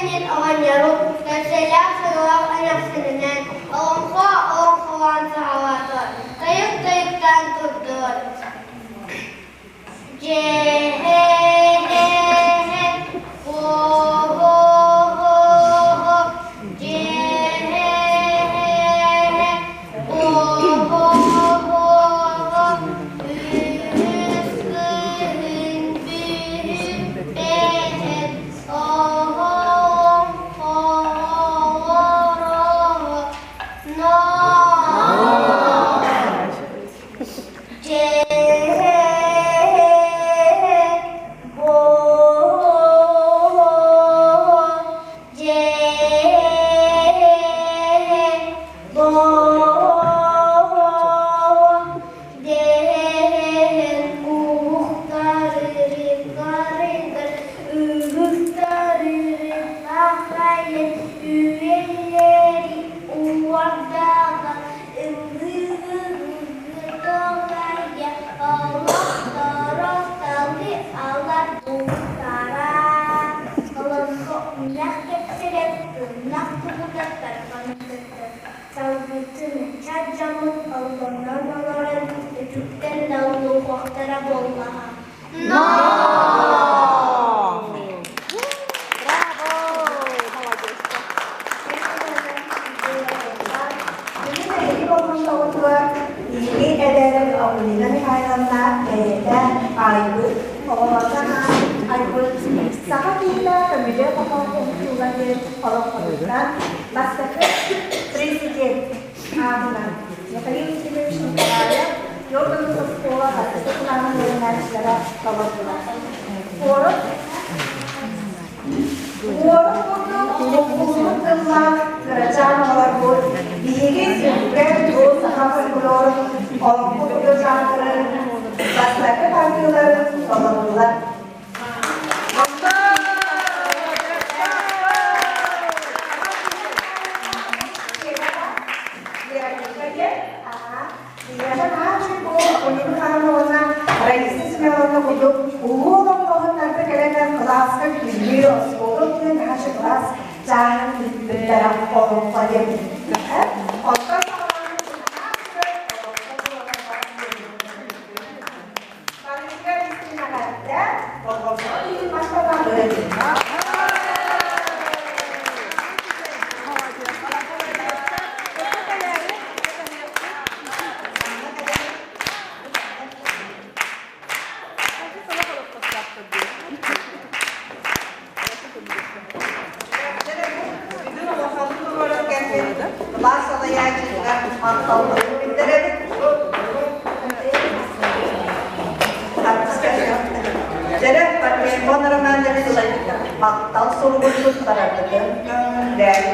Эмчит оҕонньору кэпсэллээх саҥалаах эмээхсининээн олоҥхо олоҥхолоон саҕалаата, тойук тойуктаан турдулар. Дьэ-һэ-һэ-һэ, о-һо-һо-һо, дьэ-һэ-һэ-һэ, о-һо-һо-һо, үһүс кыһын бүһүппэһэн, оһоҥхолороһо, ноо. Бүгүн эһиги болҕомтоҕутугар биһиги эбээбит Акулина Михайловна бэйэтэ айбыт, оҕолорго анаан айбыт «Саха киһитэ көмүлүөк оһох уһутууга» диэн олоҥхотуттан бастакы президент аатынан Михаил Ефимович Николаев Йорданус оскуола бастакы кылааһын үөрэнээччилэрэ толордулар. Куорат Уорун курдук уһун тыллаах кырачаан оҕолорбут биһиги сүргэ бу саха фольклорун олоҥхо кырачааннарын бастакы тардыыларын толордулар. Раиса Семеновна курдук улуу олоҥхоһуттарга кэлэннэр кылааска күннүү оскуола үрдүнэн наһаа кылаас чааһын ыыппыттара олоҥхо диэн. Оттон Барытыгар истиҥ эҕэрдэ, болҕомтоҕо иһин махтанабын. Бүгүн улаханнык олорон кэлбит кылаас салайааччытыгар махталбытын биллэрэбит. Дьэрэ Пантелеймон Романович махтал суругун туттараргытын көҥүллээн.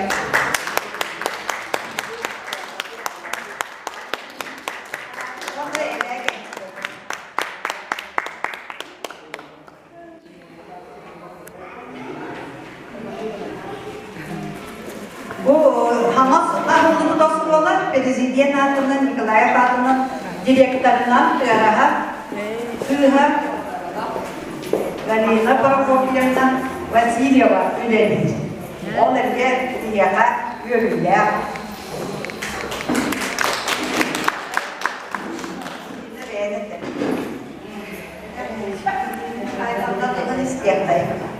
Бу Хаҥас аһыллыбыт оскуола президент аатынан Николаев аатынан директорынан Тыараһа кыыһа Галина Прокопьевна Васильева үлэлиир. Ол эргэ биһиэхэ үөрүүлээх. Айылҕа тылын истиэххэйин.